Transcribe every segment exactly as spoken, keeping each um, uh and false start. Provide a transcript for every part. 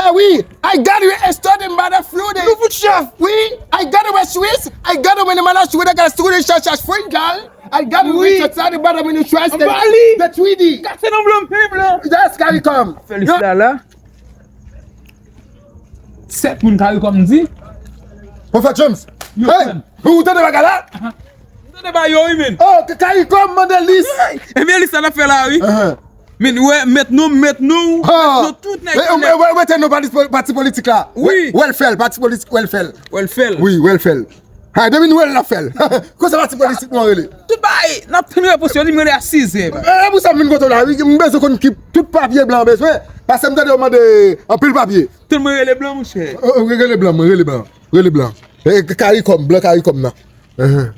Eh oui, I got you started by the flooding. Nou fout chèf. Oui, I got you Swiss. I got you in the Manassi with the gas through the church as free gal. I got you Oui. Richard Sadi, but I'm in the trust Anba li. the treaty. Kase nan blan peyi blan. That's Caricom. Fè lis la la. Sèt moun Caricom di. Pwofèt James. Yo, Hey, frè m. Ou tande bagay la? Tande ba yo wi men. Oh, Caricom mande lis. Ebyen lis sa n ap fè la wi. Uh-huh. Men wè met nou met nou. Ah. Nou tout nèg. Eh, eh, eh, Wete nou pati, pati politik la. Oui. Wè l fè l, pati politik wè l fè l. Wè l fè l. Oui, wè l fè l. Ha, depi nou wè l la fè l. Konsa pati politik nou an rele. Tout bagay n ap tann repons yo li mande a sizè. E pou sa m vin kote w la, wi, m bezwen konn ki tout papye blan bezwen. Paske m tande yo mande anpil papye. Tout mwen rele blan monchè. Oh, oh, rele blan, mwen rele blan. Rele blan. E Caricom, blan Caricom nan. Uh-huh.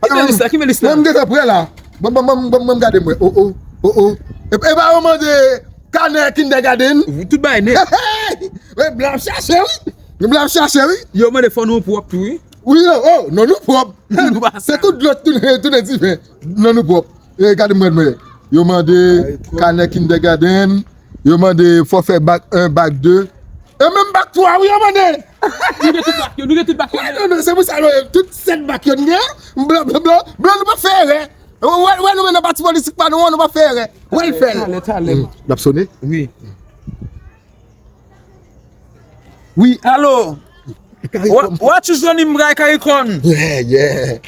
Ki men lis la, ki men lis la. Mwen m gentan prè la. Bon, bon, bon, bon, bon, gade mwen. Oh, oh, oh, oh. E, e pa yo mande kanè kindergarten. Tout bagay nèt. Hey! Blan ap chache, wi. Blan ap chache, wi. Yo mande fò nou pwòp tou wi. Wi, oh, oh, non, nou pwòp. Nou pa Se kout dlo tounen, tounen diven. Non, nou pwòp. E gade mwen, mwen. Yo mande kanè kindergarten. Yo mande fò fè bak en, bak de. E menm bak twa, wi, yo mande. Nou gen tout bak yo, nou gen tout bak yo. Wè, non, non, se pou sa, non, tout sèt bak yo, nou gen. Blan, blan, blan, blan, nou pa fè erè. Wè, wè, nou menm nan pati politik pa nou, nou pa fè erè. Wè, l fè l. Talè, talè. L ap sone? Wi. Wi, alo. Wa- Watch is your name, Guy Caricom. Yeah, yeah.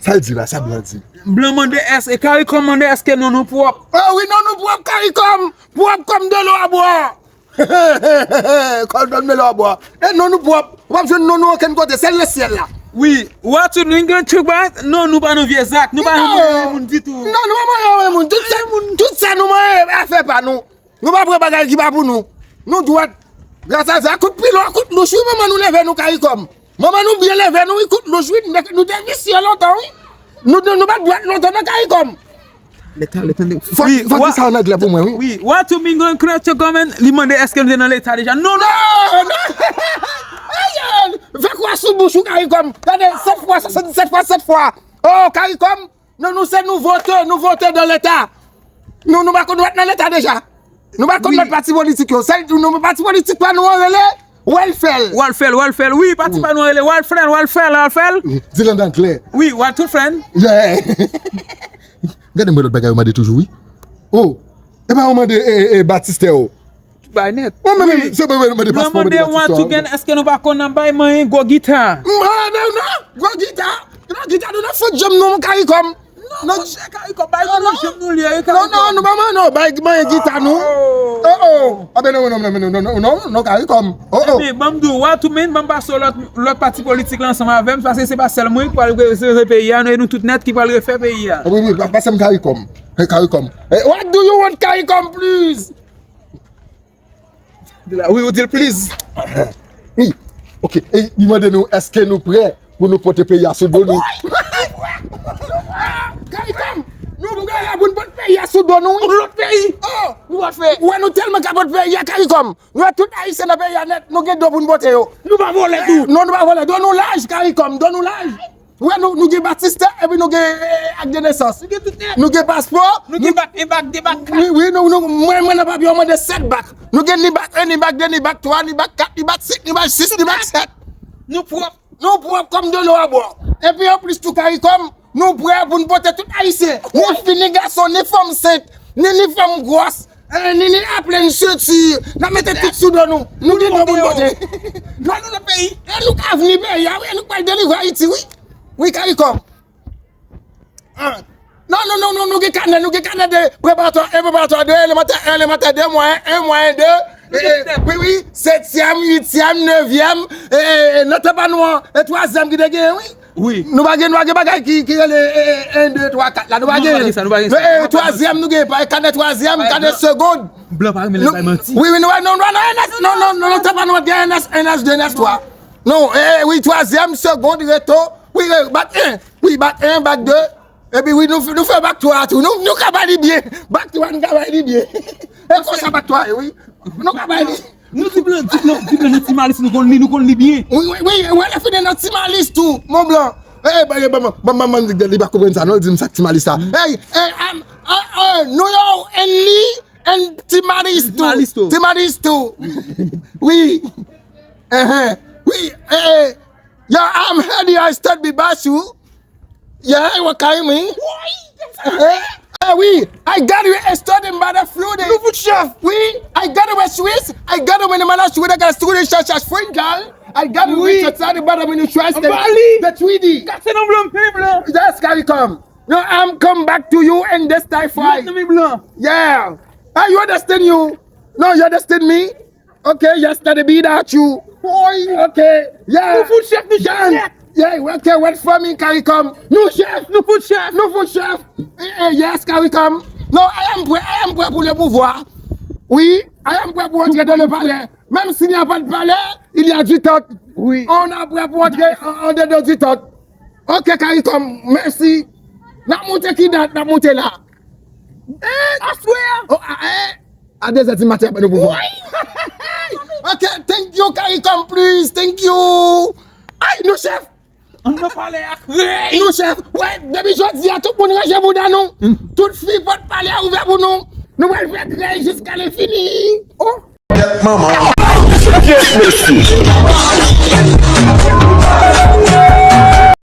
Sa l di la, sa blan di. Blan mande èske Caricom mande èske non nou pwòp. Oh wi, non nou pwòp Caricom. Pwòp kòm dlo a bwa. Kòm dlo a bwa. E non nou pwòp. Ou p ap jwenn non nou okenn kote, sèl nan syèl la. Wi, watch you nou gen truk ba non nou pa nan vye zak, nou pa nan manje moun ditou. Non, nou pa manje moun. Tout sa, tout sa nou manje afè pa nou. Nou pa pran bagay ki pa pou nou. Nou dwat. Gras a Dye, kout pilon, kout louch, wi, manman nou leve nou Caricom. Manman nou byen leve nou, wi, kout louch, wi, nou te visye lontan, wi. Nou, nou, nou pa dwat lontan nan Caricom. Leta, leta, tande. Fò, fò di sa an anglè pou mwen, wi. Wi, what you mean going crash to government? Li mande èske nou te nan leta deja? Non, non. Non, non. Ayo, fè kwa sou bouch ou Caricom. Gade, sèt fwa, swasanndisèt fwa, sèt fwa. Oh, Caricom. Non, nou se nouvote, nouvote dan leta. Nou, nou pa konn nou pa t nan leta deja. Nou pa konn lòt pati politik yo. Sèl nou pati politik pa nou an rele Welfare. Welfare, Welfare, wi, pati pa nou an rele Welfare, Welfare, Welfare. Di l an anglè. Wi, Welfare. Yeah. Gade mwen lòt bagay yo mande toujou, wi. Oh, e pa yo mande e, e, batistè yo. Bay nèt. Mwen menm, se mwen mande Mwen paspò, mande mande wan tou batistè gen, èske nou pa konn ap bay manyen gwo gita? Non, non, non, gwo gita. Gwo gita, nou nan fout janm nou, Caricom. Non, monchè, Caricom, bay nou janm nou lye, wi, Non, non, nou pa manyen, non, bay manyen gita, nou. Oh, oh. Ah, ben non, non, non, non, Caricom. Oh, oh. Men, ban m di w, wa tou men, ban m pase w lòt, lòt pati politik la ansanm avè m, paske se pa sèl mwen ki pral reprezante peyi a, nou, e nou tout nèt ki pral refè peyi a. Wi, wi, pa- pase m Caricom. Hey, Caricom. Hey, what do you want, Caricom, please? Wi, ou di l, please. Wi. Ok. E li mande nou, èske nou prè pou nou pote peyi a sou do nou? Caricom, nou prè pou nou pote peyi a sou do nou, wi. Yon lòt peyi. Oh, nou va fè. Wè nou tèlman ka pote peyi a, Caricom. Nou wè tout Ayisyen nan peyi a nèt, nou gen do pou nou pote yo. Nou pa vòlè tou. Non, nou pa vòlè. Do nou laj, Caricom, do nou laj. Wè nou, nou gen batistè, epi nou gen eh, ak de nesans. Nou gen tout nèt. Nou gen paspò. Nou gen bak, en bak, de bak, kat. Wi, wi, nou, nou, mwen, mwen nan papye, yo mande sèt bak. Nou gen ni bak en, ni bak de, ni bak twa, ni bak kat, ni bak senk, ni bak sis, ni bak sèt. Nou pwòp. Nou pwòp kòm dlo a bwa. Epi anplis tou, Caricom, nou prè pou nou pote tout Ayisyen. Ni fi, ni gason, ni fanm sent, ni, ni fanm gwòs, eh, ni, ni aplenn senti. N ap mete tout sou do nou. Nou gen do pou nou pote. Ba nou lòt peyi. E nou ka vini peyi a, wi, e nou pral delivre Ayiti, wi. Wi, Caricom. Ah. Non, non, non, non, nou gen kanè, nou gen kanè de preparatwa en, preparatwa de, elemantè en, elemantè de, mwayen en, mwayen de. Eh, eh, wi, wi, setyèm, uityèm, nevyèm, eh, eh, eh, nan tan pa nou an, e twazyèm ki te genyen, wi. Wi. Nou pa gen, nou pa gen bagay ki, ki rele eh, eh, en, de, twa, kat la, nou pa Non, gen. nou pa gen sa, nou pa gen sa, Eh, nou pa gen sa. Twazyèm, nou gen pa, kanè twazyèm, kanè segond. Blan pa renmen lè bay manti. Wi, wi, nou, nou, nou, non, non, non, non, non, tan pa nou an, gen en S, en S de, en S twa. Non, eh, wi, twazyèm, segond, reto, wi, eh, bak en, wi, bak en, bak de. Epi wi, nou, nou fè bak twa a tou. Nou, nou ka bay li byen. Bak twa, nou ka bay li byen. E konsa bak twa ye, wi. Nou ka bay li. Nou di blan, di blan, di blan, nou ti malis, nou konn li, nou konn li byen. Wi, wi, wi, wi, lè fini nan ti malis tou, mon blan. Ey, ban, ban, ban, ban, ban, li pa konprann sa, non, li di m sa k ti malis sa. Ey, ey, am, a, a, nou yo, en li, And Ti Malis tou. Ti Malis tou. Wi. Uh-huh. Wi. Eh, eh. Yo, I'm Hedi, I start be basu. Yeah, what kind of me? Eh, eh, wi. I got you a study by the flu. Nou fout chèf. Wi. I got you a Swiss. I got you in the Swiss. I got you in the church as friend, girl. I got you with the study by the ministry. Bali. The three D. Kase nan blan, men blan. Yes, carry come. No, I'm come back to you in this type fight. Mèt nan men blan. Yeah. Ah, you understand you? No, you understand me? Okay, yesterday be that you. Boy. Okay, yeah. Nou fout chèf, nou chèf nèt. Yeah, okay, wait for me, carry come. Nou chèf, nou fout chèf. Nou fout chèf. Eh, eh, yes, carry come. No, I am prêt, I am prêt pour le pouvoir. Oui, I am prêt pour entrer dans le palais. Même s'il n'y a pas de palais, il y a du temps. Oui. On a prêt pour entrer en, en dedans du temps. Ok, carry come, merci. N ap monte ki dat, n ap monte la. Eh, aswè a. Oh, ah, eh. A de zè di maten, apre nou pou vwa. Ok, thank you, carry come, please, thank you. Ay, nou chèf. An nan palè a, krèy. Nou chèf. Wè, depi jodi a, tout moun ranje bouda nou. Tout fi pòt palè a ouvè pou nou. Nou pral fè krèy jiska lenfini. Oh. Kèt manman. Kèt mesye.